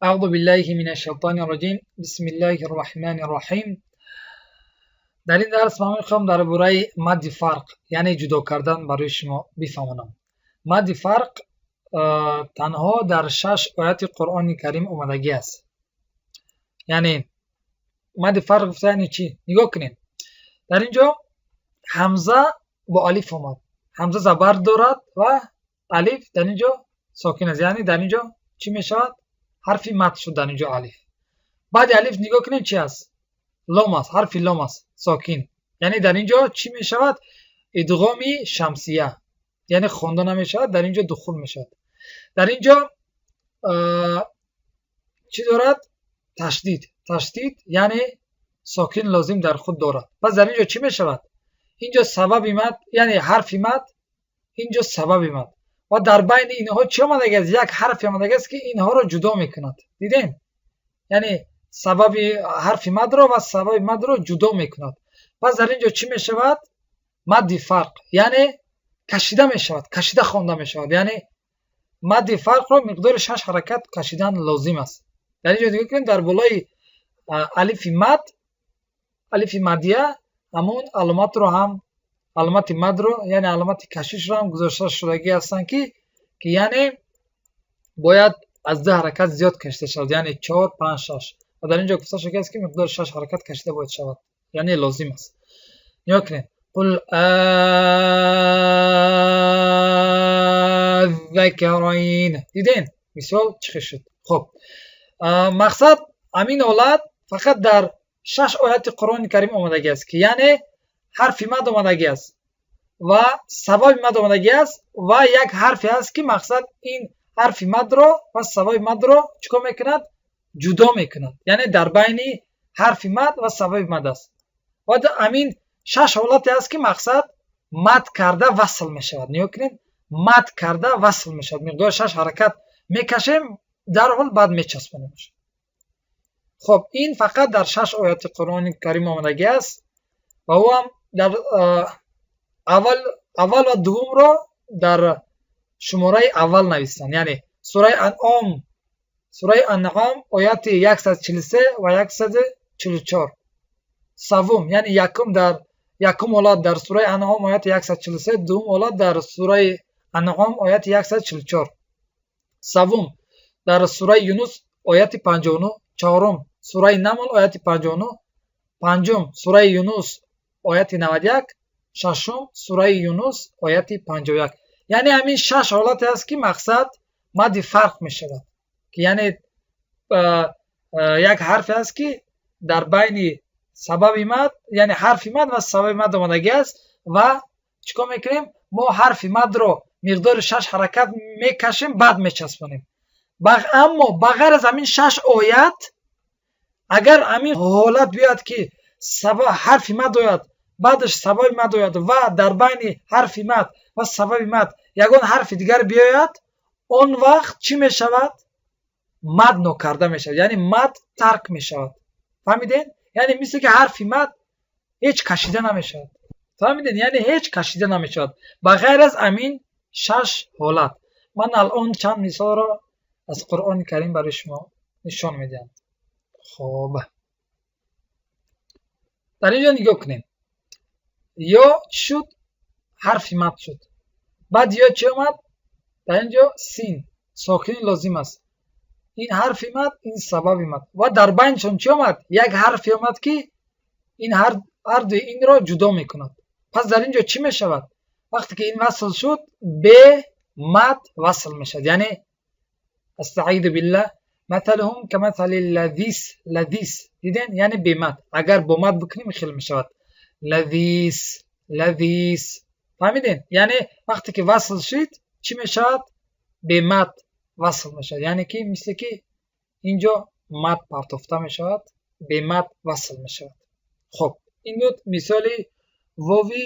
أعوذ بالله من الشیطان الرجیم. بسم الله الرحمن الرحیم. Дар ин дарс ман мехоҳам дар бораи мадди фарқ, яъне ҷудо кардан, барои шумо бифаҳмонам. Мадди фарқ танҳо дар шаш ояти Қуръони Карим омадагӣ аст. Яъне мадди фарқ гуфта яъне чӣ? Нигоҳ кунед, дар ин ҷо ҳамза бо алиф омад. Ҳамза забар дорад ва алиф дар ин ҷо сокин аст. Яъне дар ин ҷо чӣ мешавад? Ҳарфи мад шуд дар ин ҷо алиф. Баъди алиф нигоҳ кунед, чӣ аст? Лом аст, ҳарфи лом аст, сокин. Яъне дар ин ҷо чӣ мешавад? Идғоми шамсия, яъне хонда намешавад, дар ин ҷо духул мешавад. Дар ин ҷо чӣ дорад? Ташдид. Ташдид, яъне сокин лозим дар худ дорад. Пас дар ин ҷо чӣ мешавад? Ин ҷо сабаби мад, яъне ҳарфи мад, ин ҷо сабаби мад ва дар байни инҳо чӣ омадаги аст? Як ҳарфе омадаги аст, ки инҳоро ҷудо мекунад. Дидем, яъне сабаби ҳарфи мадро ва сабаби мадро ҷудо мекунад. Пас дар ин ҷо чӣ мешавад? Мадди фарқ, яъне кашида мешавад, кашида хонда мешавад. Яъне мадди фарқро миқдори шаш ҳаракат кашидан лозим аст. Дар ин ҷо нигоҳ кунем, дар болои алифи мад, алифи мадия, ҳамон аломатро ҳам, аломати мадро, яъне аломати кашишро ҳам гузошта шудагӣ ҳастанд, ки яъне бояд аз ду ҳаракат зиёд кашида шавад, яъне чор, панҷ, шаш. Ва дар ин ҷо гуфта шудааст, ки миқдори шаш ҳаракат кашида бояд шавад, яъне лозим аст. Нигоҳ кунед: قل الذكرين. Диден, мисол чӣ хел шуд? Хуб, мақсад, ҳамин ҳолат фақат дар шаш ояти Қуръони Карим омадагӣ аст, ки яъне ҳарфи мад омадагӣ аст ва сабаби мад омадагӣ аст ва як ҳарфе аст, ки мақсад ин ҳарфи мадро ва сабаби мадро чӣ кор мекунад? Ҷудо мекунад, яъне дар байни ҳарфи мад ва сабаби мад аст. Ва ҳамин шаш ҳолате аст, ки мақсад мад карда васл мешавад. Нигоҳ кунед, мад карда васл мешавад, миқдори шаш ҳаракат мекашем, дарҳол баъд мечаспонем. Хоб, ин фақат дар шаш ояти Қуръони Карим омадагӣ аст ва ӯ ҳам дар аввал ва дуввумро дар шумораи аввал навистанд, яъне сураи Анъом, сураи Анъом, ояти 143 ва 144. Саввум, яъне якум, дар якум ҳолат дар сураи Анъом, ояти 143, дуввум ҳолат дар сураи Анъом, ояти 144, саввум дар сураи Юнус, ояти 59, чорум сураи Намл, ояти 59, панҷум сураи Юнус, ояти 91, шашум сураи Юнус, ояти 51. Яъне ҳамин шаш ҳолате аст, ки мақсад мадди фарқ мешавад, ки яъне як ҳарфе аст, ки дар байни сабаби мад, яъне ҳарфи мад ва сабаби мад омадагӣ аст. Ва чӣ кор мекунем? Мо ҳарфи мадро миқдори шаш ҳаракат мекашем, баъд мечаспонем. Аммо ба ғайр аз ҳамин шаш оят, агар ҳамин ҳолат биёяд, ки ҳарфи мад ояд, баъдаш сабаби мад ояд ва дар байни ҳарфи мад ва сабаби мад ягон ҳарфи дигар биёяд, он вақт чӣ мешавад? Мад нокарда мешавад, яъне мад тарк мешавад. Фаҳмидед? Яъне мисле ки ҳарфи мад ҳеҷ кашида намешавад. Фаҳмидед? Яъне ҳеҷ кашида намешавад ба ғайр аз ҳамин шаш ҳолат. Ман алон чанд мисолро аз Қуръони Карим барои шумо нишон медиҳам. Хоб, дар ин ҷо нигоҳ кунем: ё чӣ шуд? Ҳарфи мад шуд. Баъд ё чӣ омад? Дар ин ҷо син, сокини лозим аст. Ин ҳарфи мад, ин сабаби мад ва дар байншон чӣ омад? Як ҳарфе омад, ки ин ҳардуи инро ҷудо мекунад. Пас дар ин ҷо чӣ мешавад? Вақте ки ин васл шуд, бе мад васл мешавад, яъне أستعيذ بالله: مثلهم كمثل الذي. الذي. Диден, яъне бемад. Агар бо мад бикунем, хел мешавад: لذيذ, لذيذ. Фаҳмиден? Яъне вақте ки васл шуд, чӣ мешавад? Бемад васл мешавад, яъне ки мисле ки инҷо мад партофта мешавад, бемад васл мешавад. Хуб, ин буд мисоли вови,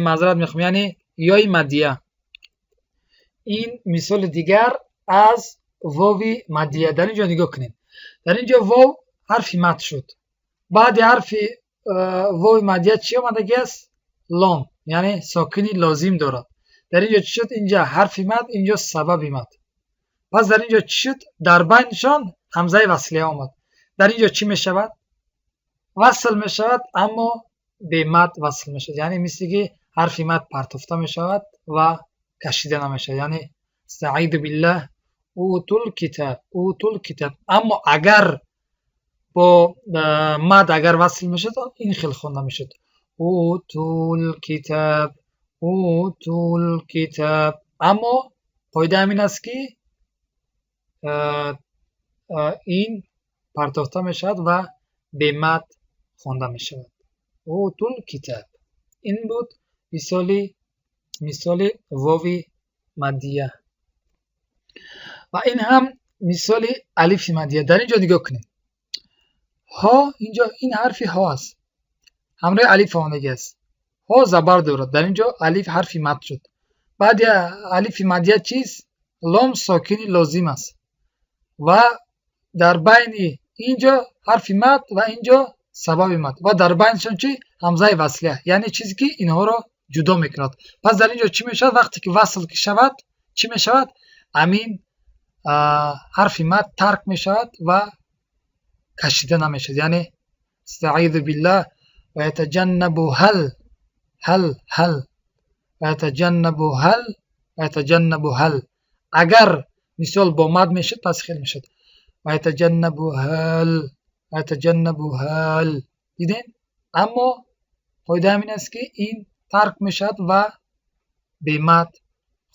маъзарат мехоҳам, яъне ёи мадия. Ин мисоли дигар аз вови мадия. Дар ин ҷо нигоҳ кунед, дар ин ҷо вов ҳарфи мад шуд. Баъди ҳарфи вови мадия чӣ омадагӣ аст? Лом, яъне сокини лозим дорад. Дар ин ҷо чӣ шуд? Инҷа ҳарфи мад, инҷо сабаби мад. Пас дар ин ҷо чӣ шуд? Дар байнишон Ҳамзаи васлия омад. Дар ин ҷо чӣ мешавад? Васл мешавад, аммо бемад васл мешавад, яъне мисли ки ҳарфи мад партофта мешавад ва кашида намешавад, яъне استعيذ بالله أوتوا الكتاب، أوتوا الكتاب. Аммо агар бо мад агар васл мешуд, ин хел хонда мешуд: أوتوا الكتاب، أوتوا الكتاب. Аммо қоида ҳамин аст, ки ин партофта мешавад ва бемад хонда мешавад: أوتوا الكتاب. Ин буд мисоли вови маддия ва ин ҳам мисоли алифи маддия. Дар ин ҷо нигоҳ кунед. Ҳо, инҷо ин ҳарфи ҳо аст, ҳамроҳи алиф омадагӣ аст. Ҳо забар дорад. Дар ин ҷо алиф ҳарфи мад шуд. Баъди алифи маддия чист? Лом сокини лозим аст ва дар байни инҷо ҳарфи мад ва инҷо сабаби мад ва дар байнашон чи? Ҳамзаи васлия, яъне чизе ки инҳоро ҷудо мекунад. Пас дар ин ҷо чӣ мешавад? Вақте ки васл шавад, чӣ мешавад? Ҳамин ҳарфи мад тарк мешавад ва кашида намешавад, яъне استعيذ بالله ويتجنبها ال هل هل ويتجنبها ال ويتجنبها ال. Агар мисол бо мад мешуд, пас хел мешуд: ويتجنبها ال، ويتجنبها ال. Дидем, аммо қоида ҳамин аст, ки ин тарк мешавад ва бемад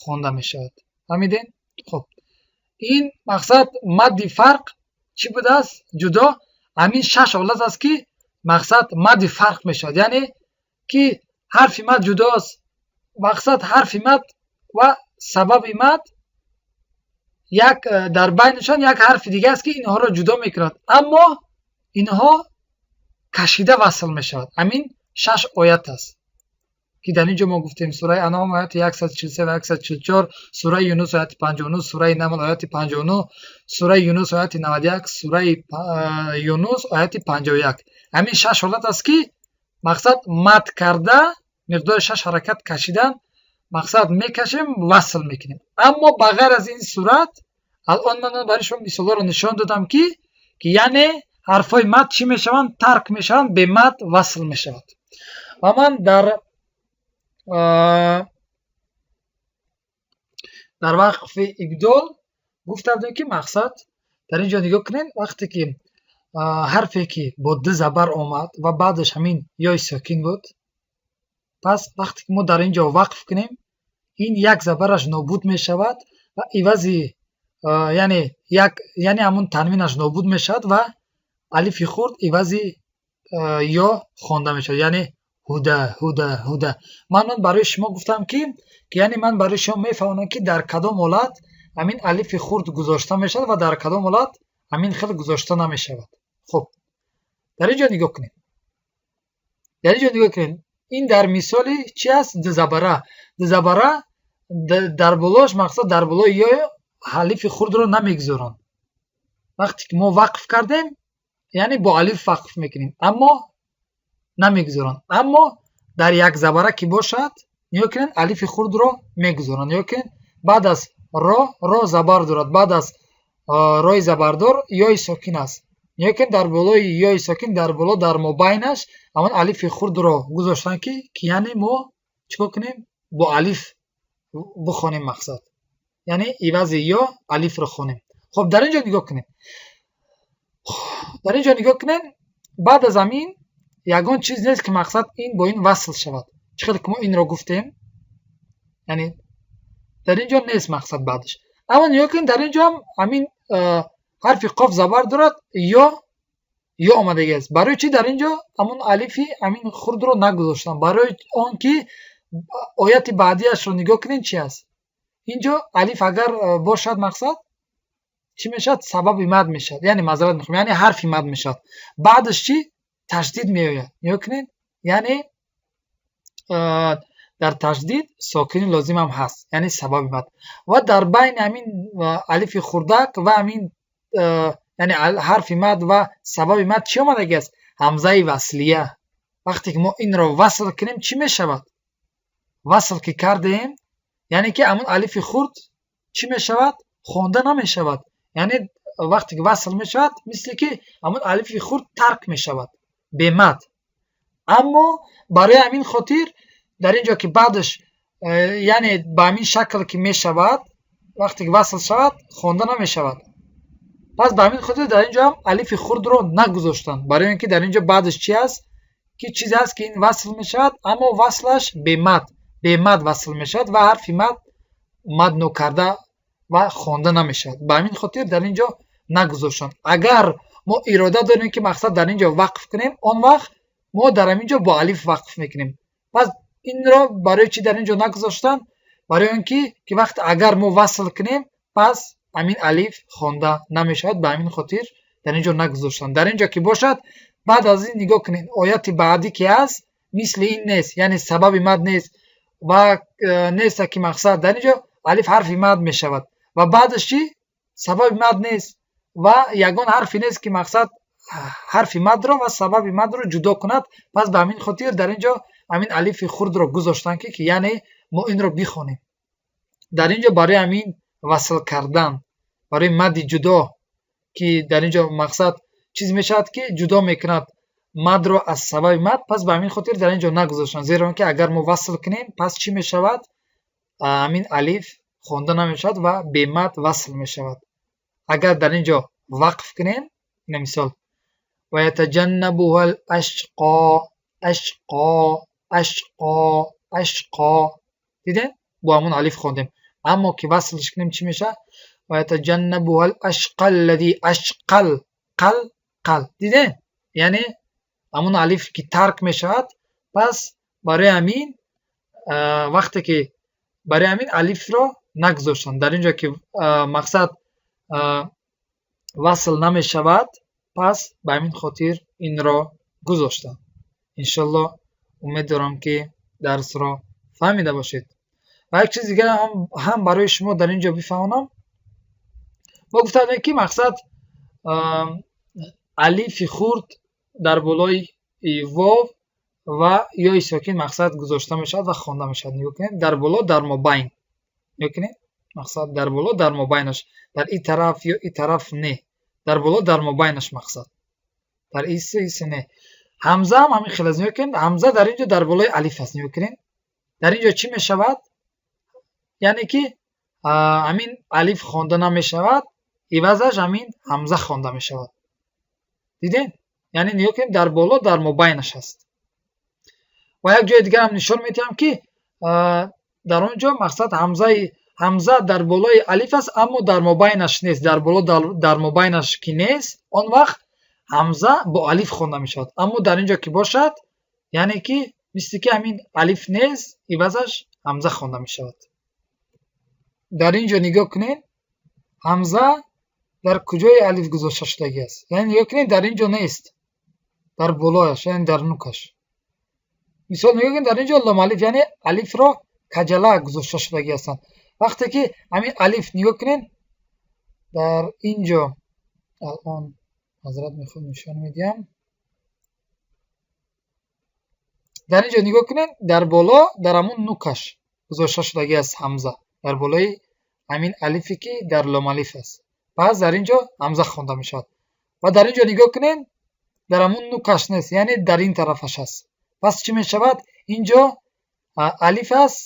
хонда мешавад. Фаҳмидем? Хуб, ин мақсад мадди фарқ чӣ будааст? Ҷудо. Ҳамин шаш ҳолат аст, ки мақсад мадди фарқ мешавад, яъне ки ҳарфи мад ҷудост. Мақсад ҳарфи мад ва сабаби мад як дар байнашон як ҳарфи дига аст, ки инҳоро ҷудо мекунад, аммо инҳо кашида васл мешавад. Ҳамин шаш оят аст, ки дар ин ҷо мо гуфтем: сураи Анъом, ояти 143 ва 144, сураи Юнус, ояти 59, сураи Намл, ояти 59, сураи Юнус, ояти 91, сураи Юнус, ояти 51. Ҳамин шаш ҳолат аст, ки мақсад мад карда миқдори шаш ҳаракат кашидан, мақсад мекашем, васл мекунем. Аммо ба ғайр аз ин сурат, алон ман барои шумо мисолҳоро нишон додам, ки яъне ҳарфҳои мад чӣ мешаванд? Тарк мешаванд, бемад васл мешавад. Ва ман дар вақфи ибдол гуфта будем, ки мақсад дар ин ҷо нигоҳ кунед: вақте ки ҳарфе ки бо ду забар омад ва баъдаш ҳамин ёи сокин буд, пас вақте ки мо дар ин ҷо вақф кунем, ин як забараш нобуд мешавад ва ивази, яъне як, яъне ҳамун танвинаш нобуд мешавад ва алифи хурд ивази ё хонда мешавад, яъне هدى، هدى، هدى. Ман барои шумо гуфтам, ки яъне ман барои шумо мефаҳмонам, ки дар кадом ҳолат ҳамин алифи хурд гузошта мешавад ва дар кадом ҳолат ҳамин хел гузошта намешавад. Хуб, дар ин ҷо нигоҳ кунед, дар ин ҷо нигоҳ кунед. Ин дар мисоли чи аст? Дузабара. Дузабара дар болош, мақсад дар болои ё алифи хурдро намегузоранд. Вақте ки мо вақф кардем, яъне бо алиф вақф мекунем, аммо намегузоранд. Аммо дар як забара ки бошад, нигоҳ кунед, алифи хурдро мегузоранд. Нигоҳ кунед, баъд аз ро, ро забар дорад, баъд аз рои забардор ёи сокин аст. Нигоҳ кунед, дар болои ёи сокин, дар боло, дар мобайнаш ҳамон алифи хурдро гузоштанд, ки яъне мо чӣ кор кунем? Бо алиф бихонем, мақсад яъне ивази ё алифро хонем. Хуб, дар ин ҷо нигоҳ кунед, дар ин ҷо нигоҳ кунед. Баъд аз ҳамин ягон чиз нест, ки мақсад ин бо ин васл шавад. Чӣ хеле ки мо инро гуфтем, яъне дар ин ҷо нест мақсад баъдаш. Аммо нигоҳ кунед, дар ин ҷо ҳам ҳамин ҳарфи қоф забар дорад, ё омадагӣ аст. Барои чӣ дар ин ҷо ҳамон алифи ҳамин хурдро нагузоштам? Барои он ки ояти баъдиашро нигоҳ кунед, чи аст. Ин ҷо алиф агар бошад, мақсад чӣ мешавад? Сабаби мад мешавад, яъне маъзарат мехоҳам, яъне ҳарфи мад мешавад. Баъдаш чӣ? Ташдид меояд. Нигоҳ кунед, яъне дар ташдид сокини лозимам ҳаст, яъне сабаби мад. Ва дар байни ҳамин алифи хурдак ва ҳамин, яъне ҳарфи мад ва сабаби мад чӣ омадагӣ аст? Ҳамзаи васлия. Вақте ки мо инро васл кунем, чӣ мешавад? Васл ки кардем, яъне ки ҳамон алифи хурд чӣ мешавад? Хонда намешавад, яъне Вақте ки васл мешавад, мисли ки ҳамон алифи хурд тарк мешавад бемад. Аммо барои ҳамин хотир дар ин ҷо ки баъдаш, яъне ба ҳамин шакл ки мешавад, вақте ки васл шавад, хонда намешавад. Пас ба ҳамин хотир дар ин ҷо ҳам алифи хурдро нагузоштанд, барои он ки дар ин ҷо баъдаш чи аст, ки чизе аст, ки ин васл мешавад, аммо васлаш бемад васл мешавад ва ҳарфи мад мад нокарда ва хонда намешавад. Ба ҳамин хотир дар ин ҷо нагузоштанд. Агар мо ирода дорем, ки мақсад дар ин ҷо вақф кунем, он вақт мо дар ҳамин ҷо бо алиф вақф мекунем. Пас инро барои чӣ дар ин ҷо нагузоштанд? Барои он ки вақте агар мо васл кунем, пас ҳамин алиф хонда намешавад. Ба ҳамин хотир дар ин ҷо нагузоштанд. Дар ин ҷо ки бошад, баъд аз ин нигоҳ кунед, ояти баъдӣ ки ҳаст, мисли ин нест, яъне сабаби мад нест ва неста, ки мақсад дар ин ҷо алиф ҳарфи мад мешавад ва баъдаш чӣ? Сабаби мад нест ва ягон ҳарфе нест, ки мақсад ҳарфи мадро ва сабаби мадро ҷудо кунад. Пас ба ҳамин хотир дар ин ҷо ҳамин алифи хурдро гузоштанд, ки яъне мо инро бихонем. Дар ин ҷо барои ҳамин васл кардан, барои мадди ҷудо, ки дар ин ҷо мақсад чиз мешавад, ки ҷудо мекунад мадро аз сабаби мад, пас ба ҳамин хотир дар ин ҷо нагузоштанд, зеро ки агар мо васл кунем, пас чӣ мешавад? Ҳамин алиф хонда намешавад ва бемад васл мешавад. Агар дар ин ҷо вақф кунем, ина мисол: ويتجنبها الأشقى أشقى أشقى أشقى. Дидем, бо ҳамон алиф хондем. Аммо ки васлш кунем, чӣ мешавад? ويتجنبها الأشقى الذي أشقى ال قل قل. Дидем, яъне ҳамон алиф ки тарк мешавад. Пас барои ҳамин вақте ки барои ҳамин алифро нагузоштанд дар ин ҷо, ки мақсад васл намешавад, пас ба ҳамин хотир инро гузоштанд. Иншолло, умед дорам, ки дарсро фаҳмида бошед. Ва як чиз дигар ҳам барои шумо дар ин ҷо бифаҳмонам. Мо гуфтаем, ки мақсад алифи хурд дар болои вов ва ёи сокин мақсад гузошта мешавад ва хонда мешавад. Нигоҳ кунед, дар боло, дар мобайн. Нигоҳ кунед, мақсад дар боло, дар мобайнаш, дар и тараф ё и тараф не, дар боло, дар мобайнаш, мақсад дар исе не. Ҳамза ҳам ҳамин хел аст. Нигоҳ кунед, ҳамза дар ин ҷо дар болои алиф аст. Нигоҳ кунед, дар ин ҷо чӣ мешавад? Яъне ки ҳамин алиф хонда намешавад, ивазаш ҳамин ҳамза хонда мешавад. Дидем, яъне нигоҳ кунед, дар боло, дар мобайнаш аст. Ва як ҷои дигарам нишон медиҳам, ки дар он ҷо мақсад ҳамза дар болои алиф аст, аммо дар мобайнаш нест. Дар боло, дар мобайнаш ки нест, он вақт ҳамза бо алиф хонда мешавад. Аммо дар ин ҷо ки бошад, яъне ки мисли ки ҳамин алиф нест, ивазаш ҳамза хонда мешавад. Дар ин ҷо нигоҳ кунед, ҳамза дар куҷои алиф гузошта шудагӣ аст? Яъне нигоҳ кунед, дар ин ҷо нест, дар болояш, яъне дар нукаш. Мисол, нигоҳ кунед, дар ин ҷо ломалиф, яъне алифро каҷала гузошта шудагӣ ҳастанд. Вақте ки ҳамин алиф, нигоҳ кунед, дар ин ҷо алон ҳазрат мехоҳ нишон медиҳам. Дар ин ҷо нигоҳ кунед, дар боло, дар ҳамон нукаш гузошта шудагӣ аст ҳамза, дар болои ҳамин алифе, ки дар ломалиф аст. Пас дар ин ҷо ҳамза хонда мешавад. Ва дар ин ҷо нигоҳ кунед, дар ҳамон нукаш нест, яъне дар ин тарафаш аст. Пас чӣ мешавад? Ин ҷо алиф аст,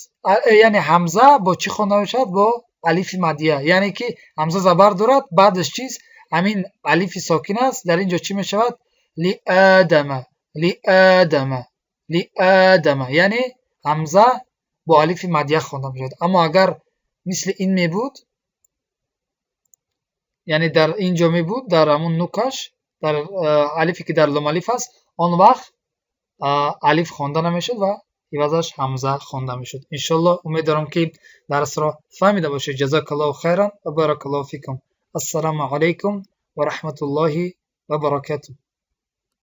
яъне ҳамза бо чӣ хонда мешавад? Бо алифи мадия, яъне ки ҳамза забар дорад, баъдаш чиз? Ҳамин алифи сокин аст. Дар ин ҷо чӣ мешавад? لآدم لآدم لآدم. Яъне ҳамза бо алифи мадия хонда мешавад. Аммо агар мисли ин мебуд, яъне дар ин ҷо мебуд, дар ҳамон нукаш, дар алифе, ки дар ломалиф аст, он вақт алиф хонда намешуд ва ивазаш ҳамза хонда мешуд. Иншолло, умед дорам, ки дарсро фаҳмида бошед. جزاك الله خيرا وبارك الله فيكم. السلام عليكم ورحمة الله وبركاته.